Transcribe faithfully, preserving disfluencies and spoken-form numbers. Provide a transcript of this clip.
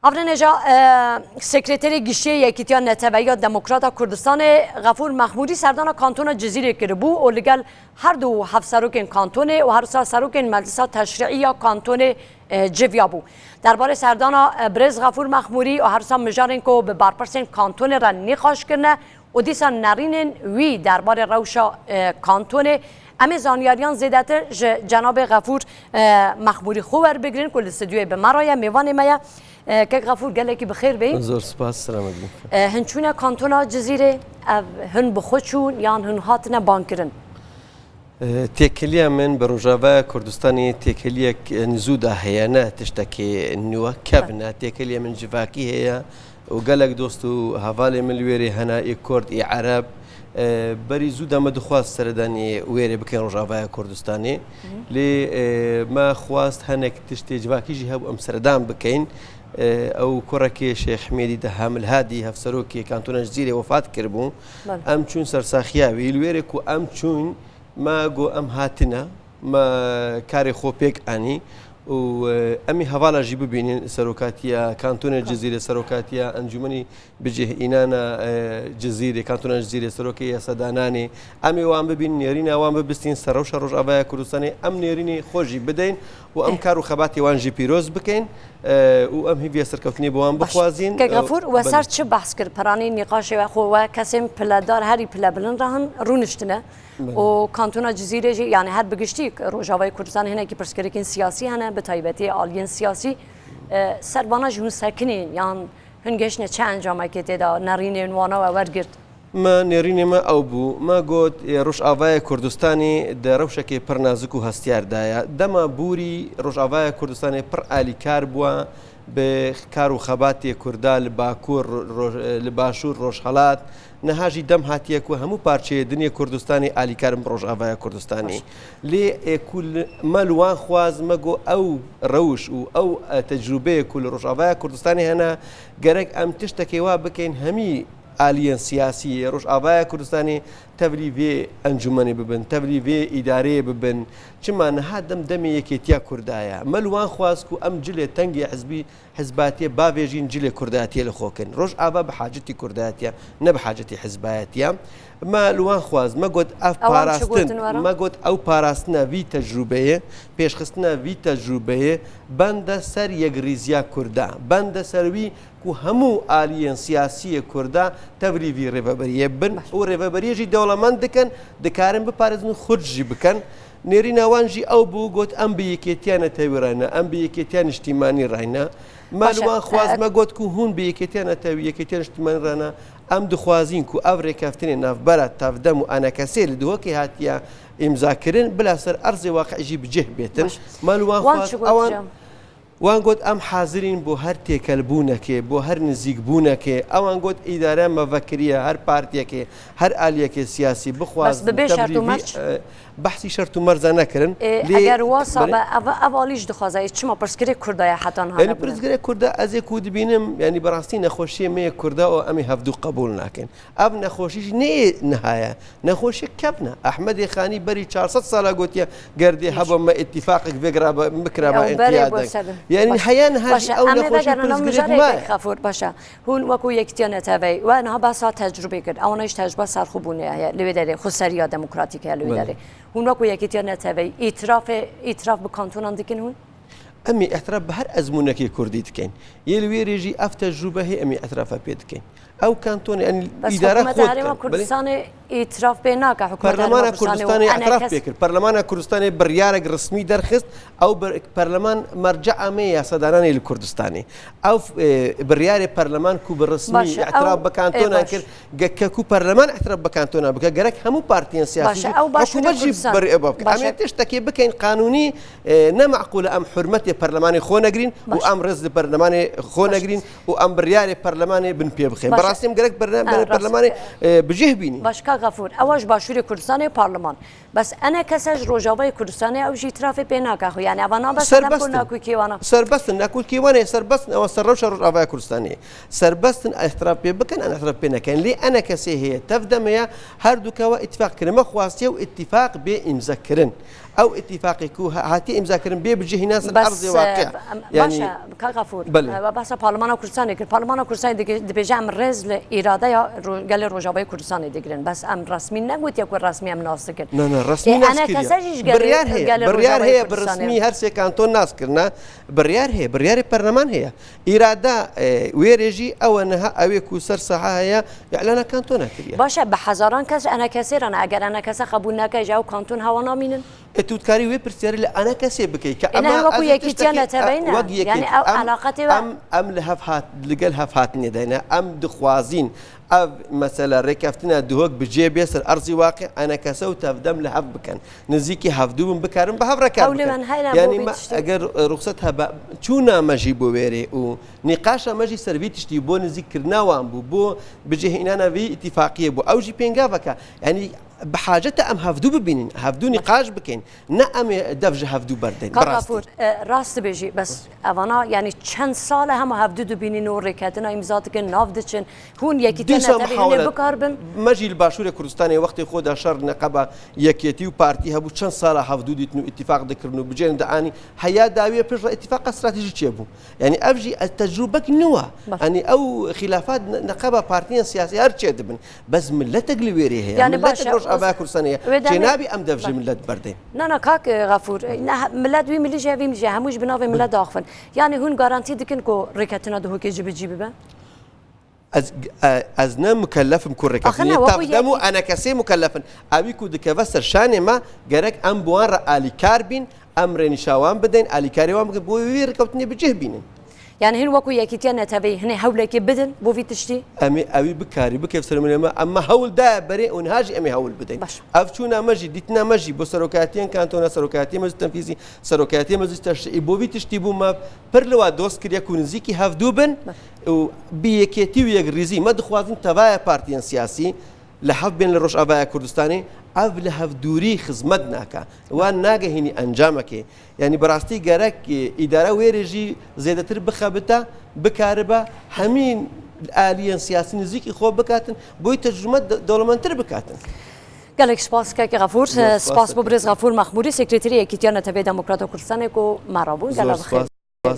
Avrenêja, e, Sekreterê Giştiyê Yekîtiya Neteweyî ya Demokrata Kurdistanê Xefûr Mexmûrî serdana Kantona Cizîrê kiribû û li gel her du hevserokên kantonê û her wisa serokên Meclisa Teşrîî ya kantonê, e, civiya bû. Derbarê serdana, e, birêz Xefûr Mexmûrî û her wisa mijarên ku bi barpirsên kantonê re nîqaş kirine, û dîsa nerînên wî derbarê rewşa, e, kantonê. Em ê zanyariyan zêdetir ji cenabê Xefûr, e, Mexmûrî xwe werbigirin ku li stûdyoyê bi me re ye, mêvanê me ye. E, kek Xefûr, gelekî bi xêr bêyî. Zor spas, selamet bin. E, hin çûne kantona Cizîrê, ev hin bi xwe çûn yan hin hatine bankirin? E, têkiliya min bi Rojavaya Kurdistanê têkiliyek nizû de heye, ne tiştekî nû e, kevn e. Têkiliya min civakî heye û gelek dost û hevalê min li wêrê hene, ê Kurd, ê Ereb. E, berî zû de me dixwast seredanê wêrê bikin Rojavaya Kurdistanê. Lê, e, me xwast hinek tiştê civakî jî hebû em seredan bikin. E, ew kurekê Şêx Himêdî de Hamil Hadî, hevserokê Kantona Cizîrê wefat kiribû. Belê. Em çûn ser saxiya wî. Li wêrê ku em çûn, me got, em hatine, me karê xwe pêk anî û, e, em ê hevala jî bibînin, serokatiya Kantona Cizîrê, serokatiya Encûmenî Bicih Înana, e, Cizîrê, Kantona Cizîrê, serokê yasadananê. Em ê wan bibînin, nêrîna wan bibistîn ser rewşa Rojavaya Kurdistanê, em nêrînê xwe jî bideyn û em Eh. kar û xebatê wan jî pîroz bikin, e, û em hîviya serkeftinê bi wan Baş. bixwazîn. Kek E, Xefûr, we belê. ser çi behs kir? Piranî nîqaşê we xwe we kesên piledar herî pile bilind re hin rûniştine. Belê. Û kantona Cizîrê jî, yani her bi giştî Rojavayê Kurdistanê hinekî pirsgirêkên siyasî hene, bi taybetî aliyên siyasî. E, ser vana jî hûn sekinîn, yan hûn gehiştine çi encamekê tê de, nerînên wana we wergirt? Me nêrînê me ew bû. Me got, e, Rojavaya Kurdistanê di rewşekê pir nazik û hestiyar de ye. Dema borî Rojavaya Kurdistanê pir alîkar bûye, bi kar û xebatê Kurda li Bakur, ro-, li Başûr, Rojhelat. Niha jî dem hatiye ku hemû parçeyê dinê Kurdistanê alîkar in bi Rojavaya Kurdistanê. Baş. Lê, e, ku li, me li wan xwaz, me got ew rewş û ew, e, tecrûbeyê ku li Rojavaya Kurdistanê hene, gerek em tiştekê wa bikin hemî aliyên siyasî yê Rojavaya Kurdistanê tevlî vê encûmenê bibin, tevlî vê îdareyê bibin. Çima niha dem demê yekêtiya Kurda ye. Me li wan xwaz ku em cilê tengê hizbî, hizbatiyê bavêjîn, cilê Kurdatiyê li xwe kin. Rojava bi hacetî Kurdatiya, ne bi hacetî hizbayetiya. Me li wan xwaz, me got ev Ewan çi parastin, gotin we re? me got ew parastina vî tecrûbeyê, pêşxistina vî tecrûbeyê bende ser yekrîziya Kurda, bende ser wî ku hemû aliyên siyasî yê Kurda tevlî vî rêveberiyê bin Baş. û rêveberiyê jî dewlemend dikin, dikarin biparêzin û xurt jî bikin. Nêrîna wan jî ew bû, got, em bi yekêtiya netewî re ne, em bi yekêtiya niştîmanî re ne. Me Baş li e, wan xwaz, e, me got ku hûn bi yekêtiya netewî, yekêtiya niştîmanî re ne. Em dixwazîn ku ev rêkeftinê navbera tevdem û enekesê li Duhokê hatiye îmzakirin, bila ser erzê waqi'î jî bi cih bêtin. Baş. Me li wan Wan xwaz, çi got ewan, hocam? Wan got, em hazir in bo her têkelbûnekê, bo her nizîkbûnekê. Ewan got, îdare me vekiriye, her partiyekê, her aliyekê siyasî bixwazin Bes bi bê şert û tevlî vî, merc? e, behsî şert û merza nekirin. E, Lê eger wasa belê. be, ev, ev alî jî dixwaze, e, çima pirsgirêk Kurda ye heta niha Yanî nebûne? pirsgirêk Kurda, ez ê ku dibînim, yanî bi rastî nexweşiyê me yê Kurda û em ê hevdû qebûl nakin. Ev nexweşî jî neyê niha ye. Nexweşiyek kevn e. Ehmedê Xanî berî çar sed sala gotiye, ger dê Baş. heba me îtîfaqek vê gira be, bikira be Ew berê înqiyadek. bo sebin. Yanî Baş. heya niha jî Baş e, ew em ê nexweşî vegerin, em pirsgirêk mijadê maye. Xefûr, baş e. Hûn wekû yekîtiya neteweyî, we niha behsa tecrûbê kir. Ewana jî tecrûba serxwebûnê heye, li wê derê, xweseriya demokratîk heye li wê Belê. derê. Hûn wekû yekîtiya neteweyî, îtirafê, îtiraf bi kantonan dikin hûn? Em ê îtiraf bi her ezmûnekê Kurdî dikin. Yê li wê rê jî ev tecrûbe hê em ê îtirafa pê dikin. Ew kantonê, yanî Bes îdara hikûmeta xwe Herêma dikin. Belê. Kurdistanê îtiraf pê nake, hikûmeta Herêma Kurdistanê Kurdistanê û îtiraf enekes- pê kir. Perlemana Kurdistanê biryarek resmî derxist. Ew bir, perleman merce'a me yasadananê li Kurdistanê. Ew, e, biryarê perleman ku bi resmî Baş e, îtiraf ew, bi e, kantona baş. kir, ge-, ke ku perleman îtiraf bi kantona bike, gerek hemû partiyên siyasî Baş e, jî, ew baş hikûmet e jî Kurdistan. ber-, e, bike. Baş Em ê e. tiştekê bikin qanûnî, e, ne meqûl e em hurmetê perlemanê xwe negirîn Baş. û em rêz li perlemanê xwe Baş. negirîn û em biryarê perlemanê bin pê bixin. Baş. Bi rastî em gerek berne-, Ha, rast. perlemanê, e, bi cih bînîn. Baş, Xefûr, ewa ji Başûrê Kurdistanê parleman. Bes enekese ji Rojavayê Kurdistanê ew jî îtirafê pê nake xwe. Yani eva nabe sedem ku Serbest in. Nakûkî wana. Serbest in, nakûkî wana serbest in, ewa ser rewşa Rojavaya Kurdistanê. Serbest in, îtiraf pê bikin, an îtiraf pê nekin. Lê enekesê heye, tevdem heye, her du kewa îtifaq kirin. Me xwastiye û îtifaq bê îmze kirin. Ew îtifaqê ku ha-, hatiye îmze kirin bê bicihîna ser Bes, erzê e, waqiya. em, Yani baş e, Kak Xefûr, Belê. e, we behsa Parlemana Kurdistanê kir. Parlemana Kurdistanê dike-, dibêje em rêz li îradeya ro-, gelê Rojavayê Kurdistanê digirin. Bes em resmî negotiye ku resmî em nas dikin. Na, na, resmî Ê, nas kiriye. enekese jî ji gelê, Biryar heye, gelê biryar Rojavayê heye, bi Kurdistanê. resmî her sê kanton nas kirine. Biryar heye, biryarê perleman heye. Îrada, e, wê rê jî ew e niha ew ê ku ser saha heye, îlana kantona kiriye. Baş e, bi hezaran kes ji enekesê re ne. Eger enekese qebûl neke, ji ew kanton hewa namînin? E, tu dikarî wê pirsiyarî li enekesê bikey ke Ê, ne, ema wekû ez ê yekîtiya tiştekî, neteweyî e, ne. wek yekî, Yani ew em, eleqetê we em, em li hev hat, li gel hev hatinê de ne. Em dixwazîn ev mesela rêkeftina Duhok bi cê bê ser erzî waqî enekese û tevdem li hev bikin. Nizîkî hevdû bin, bikarin bi hev re kar Hewlê bikin. me heyne bo Yani vî me, tiştê. eger, e, ruxset hebe, çûna me jî bo wêrê û nîqaşa me jî ser vî tiştî bo nizîkkirina wan bû, bo bicihînana vî îtîfaqiyê bû. Ew jî pêngaveke. Yani bi hacet e em hevdû bibînin, hevdû nîqaş bikin. Ne em ê dev ji hevdû berdin. Kak Bi rastî. Gafûr, e, rast dibêjî, bes evana, yani çend sal e hema hevdû dibînin û rêketina îmza dikin, nav diçin. Hûn yekîtiya Dîsa netewî hûn ê muhawele bikarbin? Me jî li Başûrê Kurdistanê wextê xwe de şer neqeba yekêtî û partî hebû, çend sala hevdû dîtin û îtîfaq dikirin û bicêrin dianî. Heya dawiyê pişt re îtîfaqa stratejî çêbû. Yani ev jî ez tecrûbek nû e. Baş. Yani ew xîlafat ne-, neqeba partiyên siyasî her çê dibin. Bes miletek li wêrê heye. Yani Miletek baş e, Rojavaya Kurdistanê heye. Wê demê Çênabî em dev ji Baş. milet berdin. Na, na, Kak, e, Gafûr, e, ne, milet wî milî jî, vî milî jî, hemû ji binavê milet daxivin. Yani hûn garantî dikin ku rêketina Duhokê cibicî bibe? Ez, e, ez ne mukellef im ku Axir ne, rêkeftinê wekû tevdem û yekî- enekesê mukellef in. Ewî ku dikeve ser şanê me, gerek em bi wan re alîkar bîn, em rênîşa wan bidin, alîkarê wan bikin, bo wî rêkeftinê bi cih bînin. Yani hûn wekû yekîtiya neteweyî hinê hewlekê bidin bo vî tiştî? Em ê ewî bikarî, bikev ser milê me, em me hewl daye berê û niha jî em ê hewl bidin. Baş. Ev çûna me jî, dîtina me jî bo serokatiyên kantona, serokatiyê meclîs tenfîzî, serokatiyê meclîs teşrîî, bo vî tiştî bû me pir li wa dost kiriye ku nizîkî hevdû bin Baş. û bi yekêtî û yekrîzî me dixwazin tevaya partiyên siyasî li hev bên li Rojavaya Kurdistanê, ev li hevdûrî xizmet nake. Wan nagehînî encamekê. Yani bi rastî gerek, e, îdare wê rê jî zêdetir bixebite, bikaribe hemî aliyên siyasî nizîkî xwe bikatin, bo wî tecrûme de-, dewlemendtir bikatin. Gelek spas, Kak Gafûr. Zor spas, Spas bo birêz Gafûr Mexmûrî, Sekreterê Yekîtiya Netewê Demokrata Kurdistanê ku me re bûn. Zor Gelek spas.